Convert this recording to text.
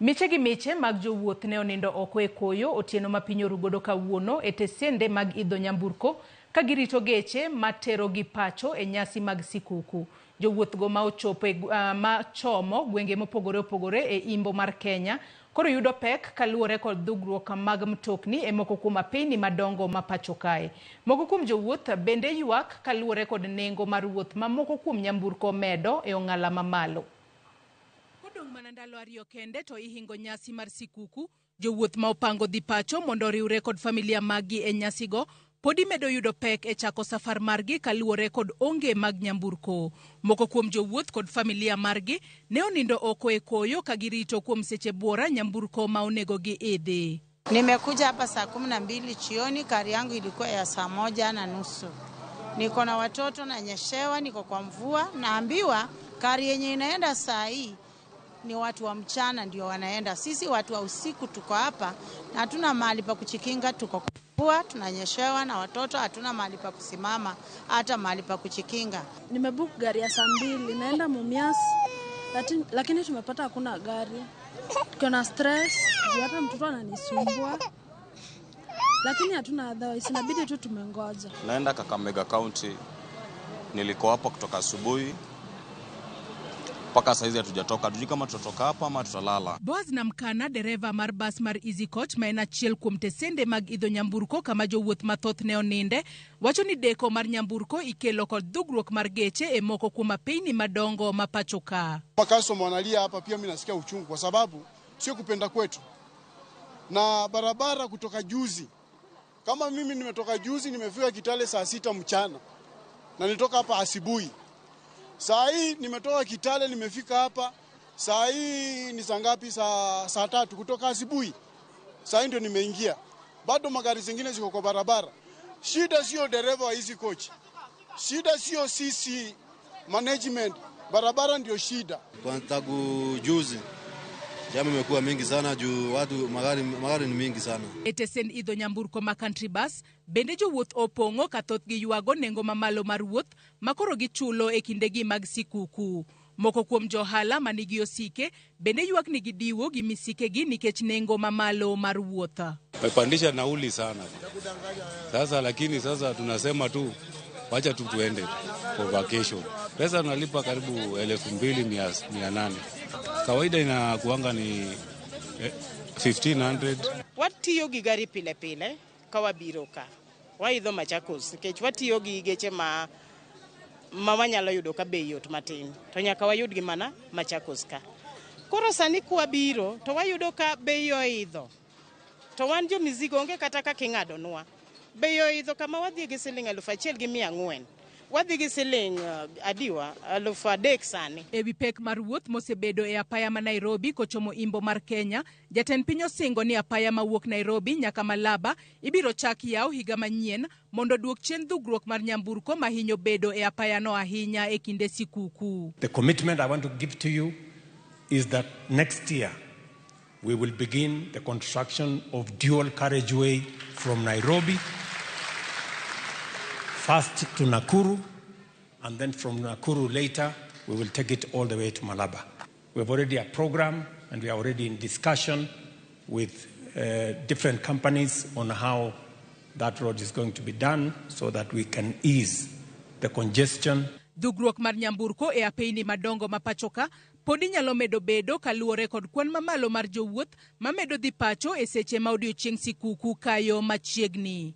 Miche gi miche mag jowuoth ne onindo oko e koyo otieno ma piny oru godo kawuono e tesende mag idho nyamburko ka girito geche materogi pacho e nyasi mag sikuku. Jowuothgo ma ochopo e, ma chomo gwenge mopogore opogore e imbo mar Kenya koro yudo pek kaluwore kod dhugruok mag mtokni e moko kuom apeyni madongo ma pacho kae. Moko kuom jowuoth bende ywak kaluwore kod nengo mar wuoth ma moko kuom nyamburko omedo e ong'ala mamalo. Kodong' mana ndalo 2 kende to ihingo nyasi mar sikuku, jowuoth ma opango dhi pacho mondo oriwre kod familia maggi e nyasigo podi medo yudo pek e chako safar margi kaluwore kod onge mag nyamburko. Moko kuom jowuoth kod familia margi ne onindo oko e koyo ka girito kuom seche buora nyamburko ma onego giidhi. Nimekuja hapa saa 12 jioni, gari yangu ilikuwa ya saa 1:30. Niko na watoto nanyeshewa, niko kwa mvua, naambiwa gari yenye inaenda saa hii ni watu wa mchana ndio wanaenda. Sisi watu wa usiku tuko hapa na hatuna mahali pa kujikinga, tuko kwa mvua, tunanyeshewa na watoto, hatuna mahali pa kusimama, hata mahali pa kujikinga. Nimebook gari ya saa 2 naenda Mumias, lakini tumepata hakuna gari. Tuko na stress, juu hata mtoto ananisumbua. Lakini hatuna otherwise, inabidi tu tumengoja. Naenda Kakamega County. Niliko hapa kutoka asubuhi mpaka saizi hatujatoka. Hatujui kama tutatoka hapa ama tutalala. Boaz Namkana, dereva mar bas mar Easy Coach ma en achiel kuom tesende mag idho nyamburko kama jowuoth mathoth ne oninde, wacho ni deko mar nyamburko ikelo kod dhugruok mar geche e moko kuom apeyni madongo ma pacho ka. Customer wanalia hapa, pia mimi nasikia uchungu kwa sababu sio kupenda kwetu. Na barabara kutoka juzi, kama mimi nimetoka juzi nimefika Kitale saa 6 mchana na nilitoka hapa asubuhi. Saa hii nimetoka Kitale nimefika hapa saa hii ni saa ngapi? Saa 3 kutoka asubuhi. Saa hii ndio nimeingia. Bado magari zingine ziko kwa barabara. Shida sio dereva wa hizi coach. Shida sio sisi management. Barabara ndio shida. Kwa tangu juzi jamu imekuwa mingi sana juu watu magari ni mingi sana. E tesend idho nyamburko ma Country Bus bende jowuoth opong'o ka thothgi ywago nengo mamalo mar wuoth ma koro gichulo e kindegi mag sikuku. Moko kuom johala manigi osike bende ywak ni gidiwo gi misikegi nikech nengo mamalo mar wuoth. Wamepandisha nauli sana. Sasa lakini sasa tunasema tu wacha tu tuende for vacation. Pesa tunalipa karibu elfu mbili mia nane. Kawaida inakuanga ni 1500. Watiyo gi gari pile pile ka wabiro ka. Waidho Machakos nikech watiyo gi geche ma wanyalo yudo ka bei yot matin. To nyaka wayud gi mana Machakos ka. Koro sani kwabiro to wayudo ka bei oidho. To wan jo mizigo onge kata kaka ing'adonwa. Bei oidho kama wadhi gi siling elfu achiel gi mia ang'wen. Wadhi gi siling adiwa 3,000 sani. E wi pek mar wuoth mosebedo e apaya ma Nairobi kochomo imbo mar Kenya, jatend piny osingo ni apaya mawuok Nairobi nyaka Malaba ibiro chak yaw higa manyien mondo duok chien dhugruok mar nyamburko mahinyo bedo e apayano ahinya e kinde sikuku. The commitment I want to give to you is that next year we will begin the construction of dual carriageway from Nairobi first to Nakuru, and then from Nakuru later, we will take it all the way to Malaba. We have already a program, and we are already in discussion with different companies on how that road is going to be done so that we can ease the congestion. Dhugruok mar nyamburko e apeyni madongo ma pacho ka podi nyalo medo bedo kaluwore kod kwan mamalo mar jowuoth mamedo dhi pacho e seche ma odiochieng' sikuku kayo machiegni.